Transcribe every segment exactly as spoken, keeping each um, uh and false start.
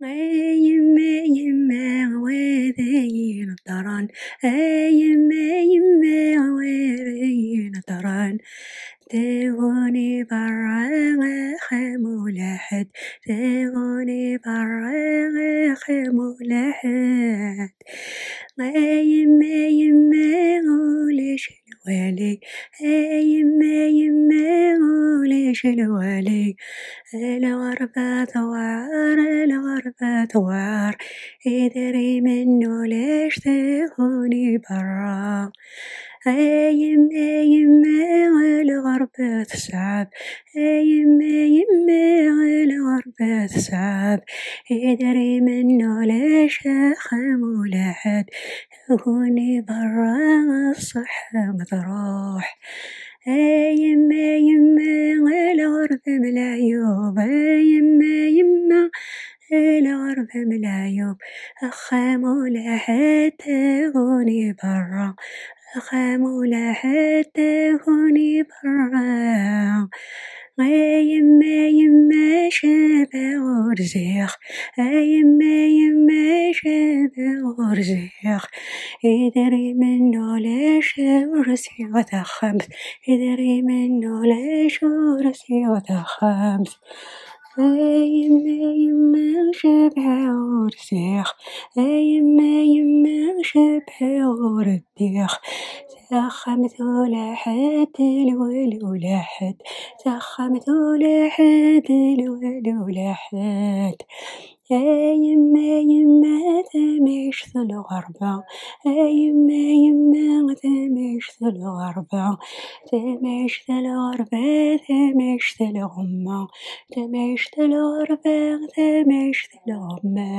A yemma, yemma, wadayen ddren. A yemma, yemma, wadayen ddren. Taguni berra, axxam ulaḥed. Taguni berra, axxam ulaḥed. A yemma, yemma, ulac lwali. A yemma, yemma, ulac lwali. Lɣerba tewɛer, lɣerba tewɛer. Idrimen ulac, taguni berra. A yemma, yemma, lɣerba teṣɛeb. A yemma, yemma, lɣerba teṣɛeb. Idrimen ulac, axxam ulaḥed. Taguni berra, ṣṣeḥḥa truḥ. A yemma, yemma, lɣerba m leɛyub. A yemma, yemma, lɣerba m leɛyub. Axxam ulaḥed, taguni berra. Axxam ulaḥed, taguni berra. A yemma, yemma, cabḥa ur ziɣ. A yemma, yemma, cabḥa ur ziɣ. Idrimen ulac, ur sɛiɣ taxxamt. Idrimen ulac, ur sɛiɣ taxxamt. A yemma, yemma, cabḥa ur ziɣ. A yemma, yemma, cabḥa ur ddiɣ. Taxxamt ulaḥed, lwali ulaḥed. Taxxamt ulaḥed, lwali ulaḥed. A yemma, yemma, tamɛict n lɣerba. A yemma, yemma, tamɛict n lɣerba. Tamɛict n lɣerba, tamɛict n lɣemma. Tamɛict n lɣerba, tamɛict n lɣemma.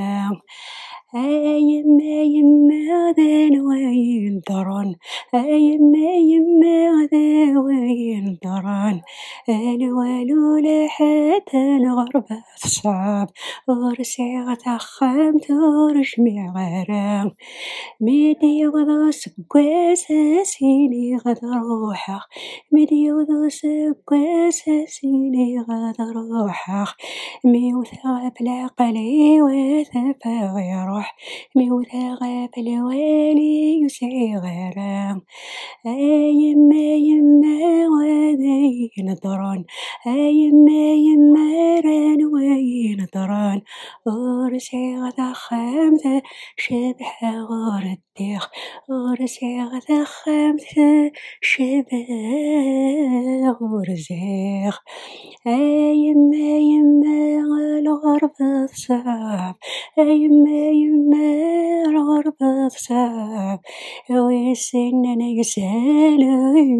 A yemma, yemma, d anwa yenḍren? A yemma, yemma, d anwa yenḍren? Lwali ulaḥed, lɣerba teṣɛeb. Ur sɛiɣ taxxamt, ur jmiɛeɣ ara. Mi d-yewweḍ useggas, as-iniɣ ad ruḥeɣ. Mi d-yewweḍ useggas, as-iniɣ ad ruḥeɣ. Mi wteɣ ɣef leɛqel-iw, ad t-afeɣ iruḥ. Mi wteɣ ɣef lwali, ur sɛiɣ ara. A yemma, yemma, wadayen ddren. A yemma, yemma, anwa yenḍren? Ur sɛiɣ taxxamt, cabḥa ur ddiɣ. Ur sɛiɣ taxxamt, cabḥa ur ziɣ. A yemma, yemma, lɣerba teṣɛeb. A yemma, yemma, lɣerba teṣɛeb. Wissen anwa yeshel,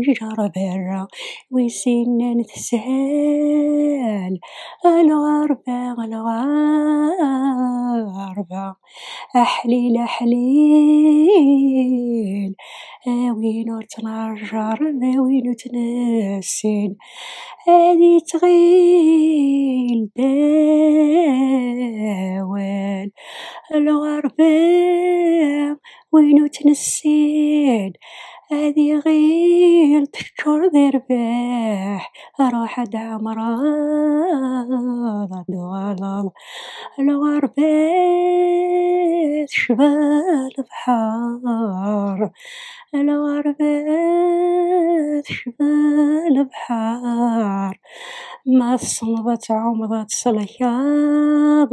ijerreb ara. Wissen teshel. Lɣerba, lɣerba. Aḥlil, aḥlil, a win ur ttnaǧer, a win ur ttnessin, ad ittɣil d awal. Lɣerba, win ur ttnessin, ad iɣil teččur d irbeḥ. Ruḥ ad d-ɛemreḍ, ad d-tuɣaleḍ. Lɣerba tecba lebḥer, lɣerba tecba lebḥer. Ma tessneḍ ad tɛumeḍ, ad tselkeḍ,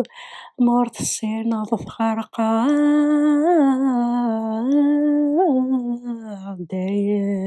ma ur tessineḍ, tɣerqeḍ. Dayem.